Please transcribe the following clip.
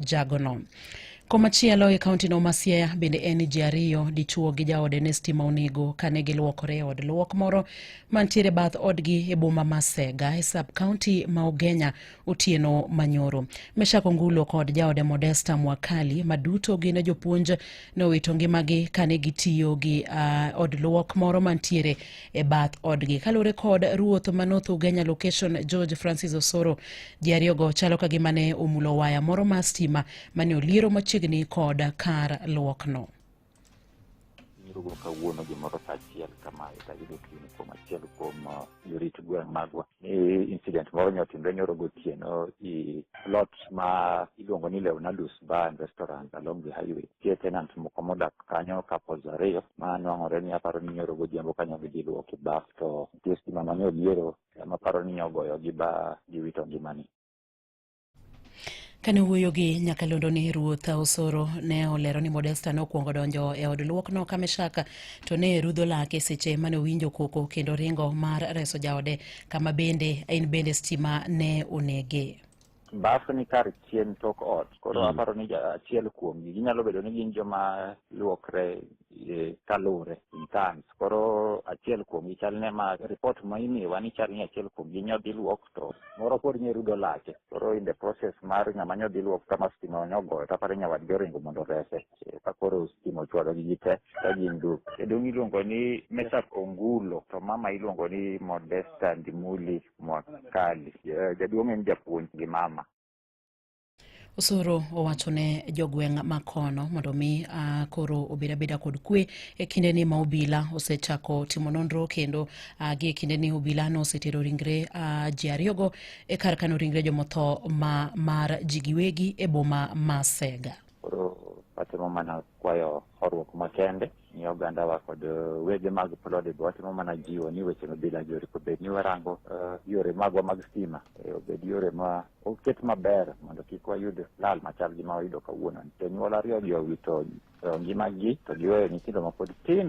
Jagono. Komachielo e kaontino ma Siaya bende en ji ariyo, dichuo gi jaode ne stima onego kane giluokore e od luok moro mantiere bath odgi e boma ma Sega e sub county ma Ugenya otieno manyoro. Meshak Ongulo kod jaode Modesta Mwakali ma duto gin jopuonj ne owito ngimagi kane gitiyo gi od luok moro mantiere e bath odgi. Kaluwore kod ruoth ma North Ugenya location George Francis Osoro, ji ariyogo chalo ka gima ne omulo waya moro mar stima mane oliero machiegni kod kar luokno. Nyoro kawuono gimoro saa achiel kamae tayudo simu kuom achiel kuom jorit gweng' magwa ni incident moro ne otimre nyoro gotieno i plot ma iluongo ni Leonardo's Bar and Restaurant along the highway. Nitie tenant moko modak kanyo, couples ariyo ma nwang'ore ni aparo ni nyoro godhiambo kanyo gidhi luok e baf to nitie stima mane oliero ema aparo ni nyogoyogi ba giwito ngimani. Kane owuoyo gi nyakalondo ni Ruoth Osoro ne olero ni Modesta ne okwongo donjo e od luokno ka Meshak to ne rudho lake seche mane owinjo koko kendo ringo mar reso jaode kama bende en bende stima ne onege. Baf ni kar chien tok ot koro aparo ni achiel kuomgi ginyalo bedo ni gin joma luokre kaluwre in turns. Koro achiel kuomgi chal ne ma report ma imiyowa ni chal ni achiel kuomgi nyodhi luok to moro pod ne rudo lake. Koro in the process mar ng'ama nyodhi luok kama stima nyogoyo to aparo ni nyawadgi oringo mondo orese. Ka koro stima ochwalogi gite ka gin duk. Jaduong' iluongo ni Meshack Ongulo to mama iluongo ni Modesta Ndimuli Mwakali. Jaduong' en japuonj gi mama. Osoro owacho ne jogweng' ma kono mondo mi koro obed abeda kod kwe e kinde ni ma obila osechako timo nonro kendo gi e kinde ni obila nosetero ringre ji ariyogo e kar kano ringre jomotho ma mar ji giwegi e boma ma Sega. Koro watimo mana kwayo horuok makende ni ogandawa kod wege mag plode be watimo mana jiwo ni weche mabila gi oripo bed ni warango yore magwa mag stima obed yore ma oket maber mondo kik wayud lal machal gi ma wayudo kawuono. Jonyuol ariyo gi owito ngimagi to giweyo nyithindo mapod tindo.